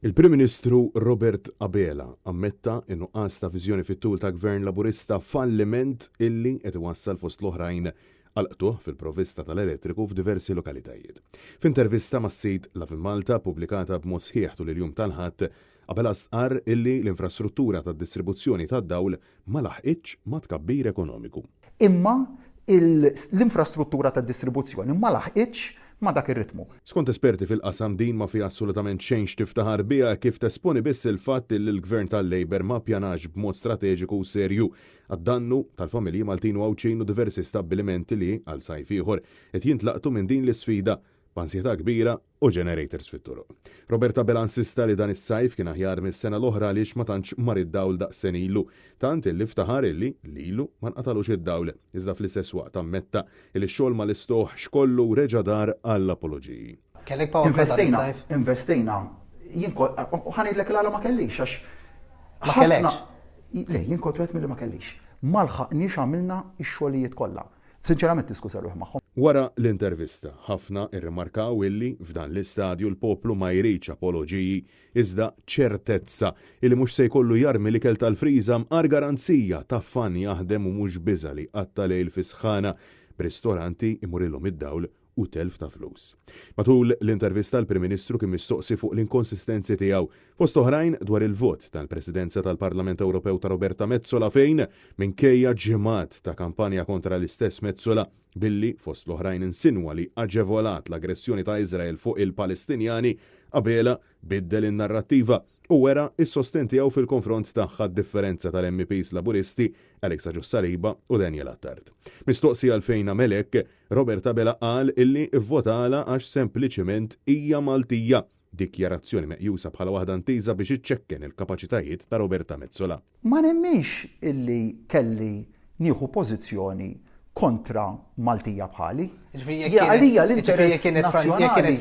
Il-Prim Ministru Robert Abela ammetta n-nuqqas ta' viżjoni fit-tul ta' Gvern Laburista falliment illi qed iwassal fost l-oħrajn għal qtugħ fil-provvista tal-elettriku f'diversi lokalitajiet. F'intervista mas-sit Lovin Malta ppubblikata b'mod sħiħ tul il-jum tal-Ħadd, Abela stqarr illi l-infrastruttura tad-distribuzzjoni tad-dawl ma laħqitx mat-tkabbir ekonomiku. Imma l-infrastruttura tad-distribuzzjoni ma laħqitx ma' dak ir-ritmu. Skont esperti fil-qasam din ma fiha assolutament xejn x'tiftaħar biha hekk kif tesponi biss il-fatt illi l-Gvern tal-Labour ma ppjanax b'mod strateġiku u serju għad-dannu tal-familji Maltin u Għawdxin u diversi stabbilimenti li, għal sajf ieħor, qed jintlaqtu minn din l-isfida b'ansjetà kbira u generators fit-toroq. Robert Abela insista li dan is-sajf kien aħjar mis-sena l-oħra għaliex ma tantx mar id-dawl daqs senilu, tant illi ftaħar illi lilu ma nqatalux id-dawl, iżda fl-istess waqt ammetta illi x-xogħol ma lestohx kollu u reġa' dar għall-apoloġiji. Kellek power cut dan is-sajf? Investejna, jien u ħa ngħidlek l-għala ma kellix għax. Ma kellekx? Le, jien kont wieħed milli ma kellix. Ma lħaqniex għamilna x-xogħlijiet kollha. Sinċerament niskuża ruħi magħhom. Wara l-intervista, ħafna rrimarkaw illi f'dan l-istadju l-poplu ma jridx apoloġiji iżda ċertezza illi mhux se jkollu jarmi l-ikel tal-friża mqar garanzija ta' fann jaħdem u mhux biża' li jqatta' lejl fis-sħana b'ristoranti jmurilhom id-dawl u telf ta' flus. Matul l-intervista l-Prim Ministru kien mistoqsi fuq l-inkonsistenzi tiegħu, fost oħrajn dwar il-vot tal-Presidenza tal-Parlament Ewropew ta' Roberta Metsola fejn, minkejja ġimgħat ta' kampanja kontra l-istess Metsola billi fost l-oħrajn insinwa li aġevolat l-aggressjoni ta' Iżrael fuq il-Palestinjani, Abela biddel in-narrattiva u wera s-sostenn tiegħu fil-konfront tagħha d-differenza tal-MEPs Laburisti Alex Agius Saliba u Daniel Attard. Mistoqsi għalfejn għamel hekk, Robert Abela qal illi vvotalha għax sempliċiment hija Maltija, dikjarazzjoni meqjusa bħala waħda ntiża biex iċċekken il-kapaċitajiet ta' Roberta Metsola. Ma nemminx illi kelli nieħu pożizzjoni kontra Maltija bħali. Għalija l-interess nazzjonali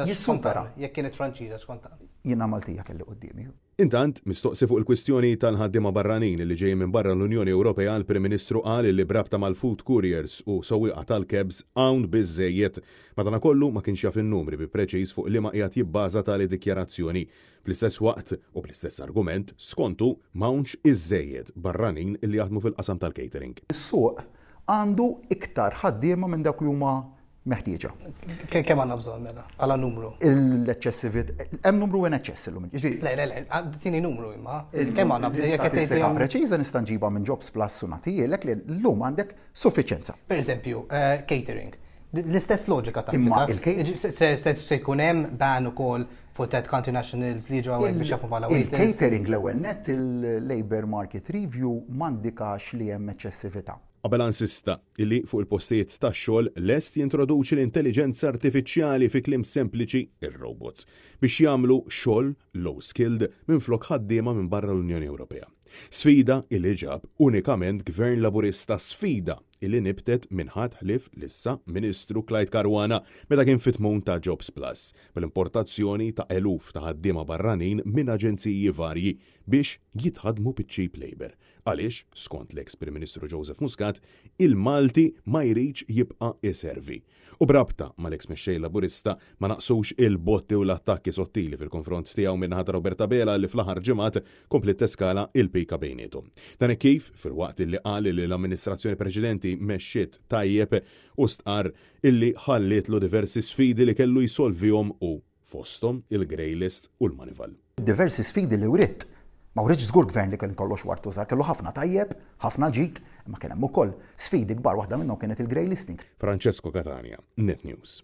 jissupera. Jekk kienet Franċiża x'kont tagħmel? Jiena Maltija kelli quddiemi. Intant, mistoqsi fuq il-kwistjoni tal-ħaddiema barranin li ġejjin minn barra l-Unjoni Ewropea, l-Prim Ministru qal li b'rabta mal-food couriers u sewwieqa tal-cabs hawn biżżejjed. Madanakollu, ma kienx jaf in-numri bi preċiż fuq liema qiegħed jibbaża tali dikjarazzjoni. Fl-istess waqt, u bl-istess argument, skont hu, m'hawnx iżżejjed barranin li jaħdmu fil-qasam tal-catering. Is-suq għandu iktar ħaddiema minn dawk li huma meħtieġa. Kemm għandna bżonn mela bħala numru? L-eċċessivit, hemm numru in eċċess illum. Le, le, le, tini numru imma. Kemm għandna bżonn? Jekk qed preċiża nista' nġibha minn Jobs Plus u nagħtihielek li llum għandek suffiċenza. Per eżempju, eh, catering. L-istess loġika ta' Imma il-catering. Se jkun hemm ban ukoll fuq third country nationals li jiġu hawnhekk biex jaħdmu bħala waiters. Il-catering l-ewwel nett il-Labour Market Review m'għandikax li hemm eċċessività. Abela insista li fuq il-postijiet tax-xogħol lest jintroduċi l-intelliġenza artifiċjali fi kliem sempliċi ir-robots biex jagħmlu xogħol low skilled minflok ħaddiema minn barra l-Unjoni Ewropea. Sfida illi ġab unikament Gvern Laburista sfida illi nibtet minn ħadd ħlief l-issa Ministru Clyde Caruana meta kien fit-tmun ta' Jobs Plus bl-importazzjoni ta' eluf ta' ħaddiema barranin minn aġenziji varji biex jitħaddmu biċ-cheap labour. Għaliex, skont l-eks Prim Ministru Joseph Muscat, il-Malti ma jridx jibqa' iservi. U b'rabta mal-eks Mexxej Laburista ma naqsux il-botti u l-attakki sottili fil-konfront tiegħu min-naħa ta' Robert Abela li fl-aħħar ġimgħat kompliet teskala il-pika bejniethom. Dan hekk kif, filwaqt illi qal li l-amministrazzjoni preċedenti mexxiet tajjeb u stqarr illi ħallietlu diversi sfidi li kellu jsolvihom hu. fosthom il-grey list u l-Moneyval. Diversi sfidi li wriet. Ma wrietx żgur gvern li kien kollox ward u żgħar, kellu ħafna tajjeb, ħafna ġid, imma kien hemm ukoll sfidi kbar waħda minnhom kienet il-grey listing. Francesco Catania, Net News.